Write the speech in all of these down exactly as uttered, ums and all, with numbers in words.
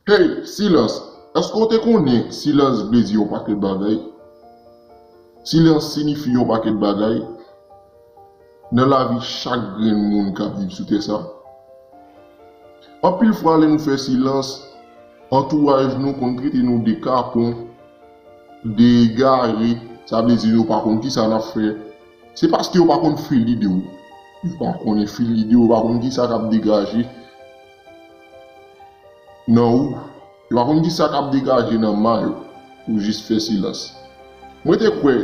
Hey, silans! Èske w te konnen silans vle di yon pakèt bagay? Silans siyifi yon pakèt bagay nan lavi chak grenn moun k ap viv sou tè sa. Anpil fwa, lè nou fè silans, antouraj nou konn trete nou de kapon, de egare, sa vle di nou pa konn kisa n ap fè. Se paske yo pa konn fil ide yo. Yo pa konnen fil ide yo, yo pa konn kisa k ap degaje nan ou. Yo pa konn kisa k ap degaje nan may ou pou jis fè silans. Mwen te kwè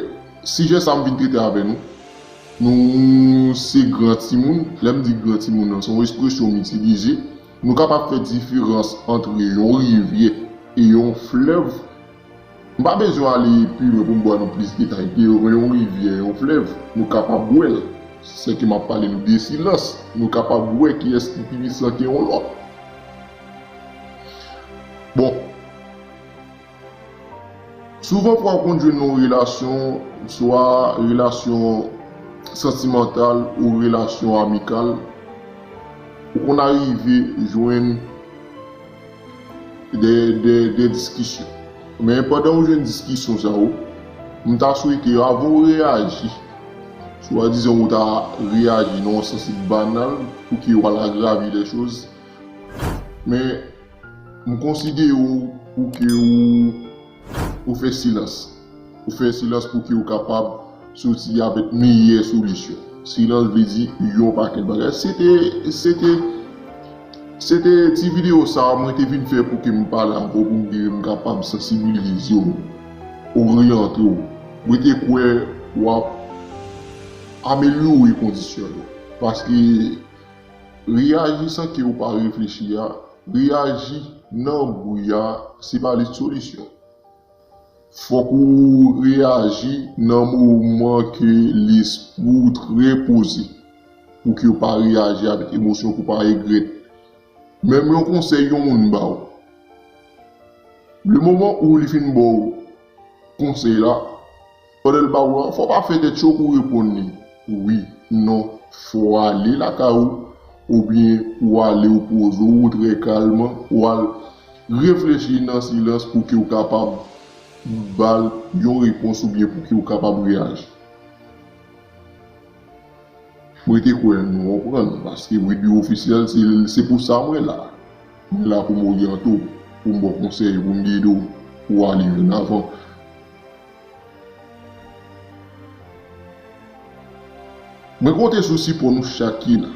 sijè sa m vin trete avè nou, nou se gran timoun. Lè m di gran timoun nan, se yon ekspresyon m itilize. Nou kapab fè diferans ant yon rivyè e yon flèv. M pa bezwen ale pi lwen pou m ba nou plis detay. Ke yon rivyè, yon flèv, nou kapab wè l. Sèke m ap pale nou de silans. Nou kapab wè kiyès ki pi pisan ke yon lòt. Bon, souvan fwa w konn jwenn nan yon relasyon, swa relasyon santimantal ou relasyon amikal, ou konn arive jwenn de, de, de diskisyon. Men pandan w jwenn diskisyon sa yo, m ta swete avan w reyaji, swadizan ou ta reyaji nan yon sans banal pou ke w al agrave lè choz. Men m konsidere w pou ke w, ou fè silans. Ou fè silans pou ke w kapab soti avèk meyè solisyon. Silans vle di yon pakèt bagay. Se te, se te, se te ti videyo sa a mwen te vin fè pou ke m pale avè w, pou m di m kapab sansibilize w, oryante w. Mwen te kwè w ap amelyore kondisyon yo. Paske reyaji san ke w pa reflechi a, reyaji nan bri a, se pa li solisyon. Fòk ou reyaji nan moman ke lespri w trè poze, pou ke w pa reyaji avèk emosyon, pou w pa regrèt. Menm yon konsèy yon moun ba w, le moman ou li fin ba w konsèy la, pandan l ba w la, fò w pa fè tèt cho pou w reponn li wi, non. Fò w ale lakay ou, oubyen ou ale ou poze w, ou trè kalm, ou al reflechi nan silans pou ke w kapab ba l yon repons oubyen pou ke w kapab reyaji. Mwen te kwè nou konprann, paske Wi Biro Ofisyèl, se, se pou sa mwen la. Mwen la pou m oryante w, pou m ba w konsèy, pou m ede w, pou w ale byen avan. Mwen konte sou sipò nou chak ki la.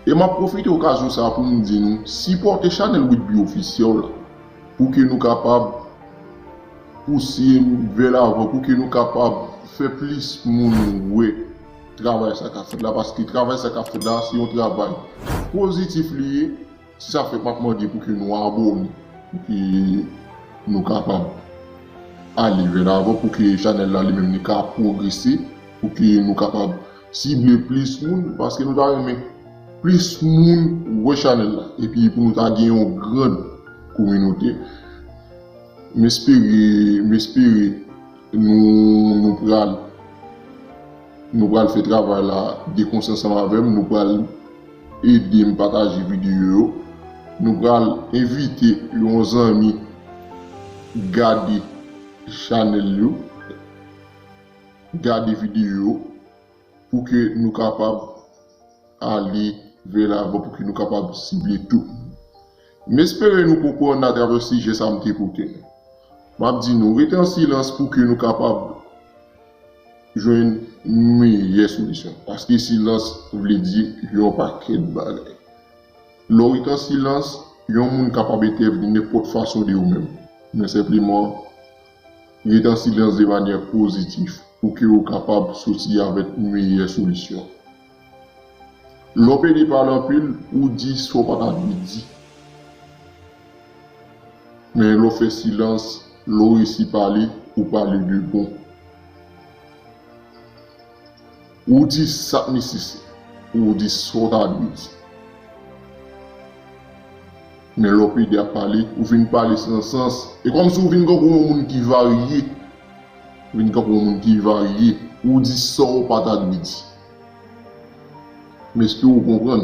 E m ap pwofite okazyon sa a pou m di nou, sipòte chanèl Wi Biro Ofisyèl la, pou ke nou kapab pouse vè lavan, pou ke nou kapab fè plis moun wè travay sa k ap fèt la, paske travay sa k ap fèt la, se yon travay pozitif li ye. Se sa k fè m ap mande pou ke nou abòne, pou ke nou kapab ale vè lavan, pou ke chanèl la li menm li ka pwogrese, pou ke nou kapab sible plis moun, paske nou ta renmen plis moun wè chanèl la, epi pou nou ta gen yon gran kominote. M espere, m espere nou, nou pral, nou pral fè travay la de konsè ansanm avè m, nou pral ede m pataje videyo yo, nou pral envite yon zanmi gade chanèl yo, gade videyo yo, pou ke nou kapab ale vè lavan, pou ke nou kapab sible tout moun. M espere nou konprann atravè sijè sa m te pote nou. M ap di nou, rete an silans pou ke nou kapab jwenn meyè solisyon. Paske silans vle di yon pakèt bagay. Lè w rete an silans, yon moun kapab entèvni nenpòt fason de ou menm. Men senpleman, rete an silans de manyè pozitif pou ke w kapab soti avèk meyè solisyon. Lè w pede pale anpil, ou di sa w pa ta dwe di. Men lè w fè silans, lè w resi pale, ou pale de bon. Ou di sa k nesesè, ou di sa w ta dwe di. Men lè w pede ap pale, ou vin pale san sans. E kòmsi ou vin tankou yon moun ki varye. Ou vin tankou yon moun ki varye. Ou di sa w pa ta dwe di. M espere w konprann.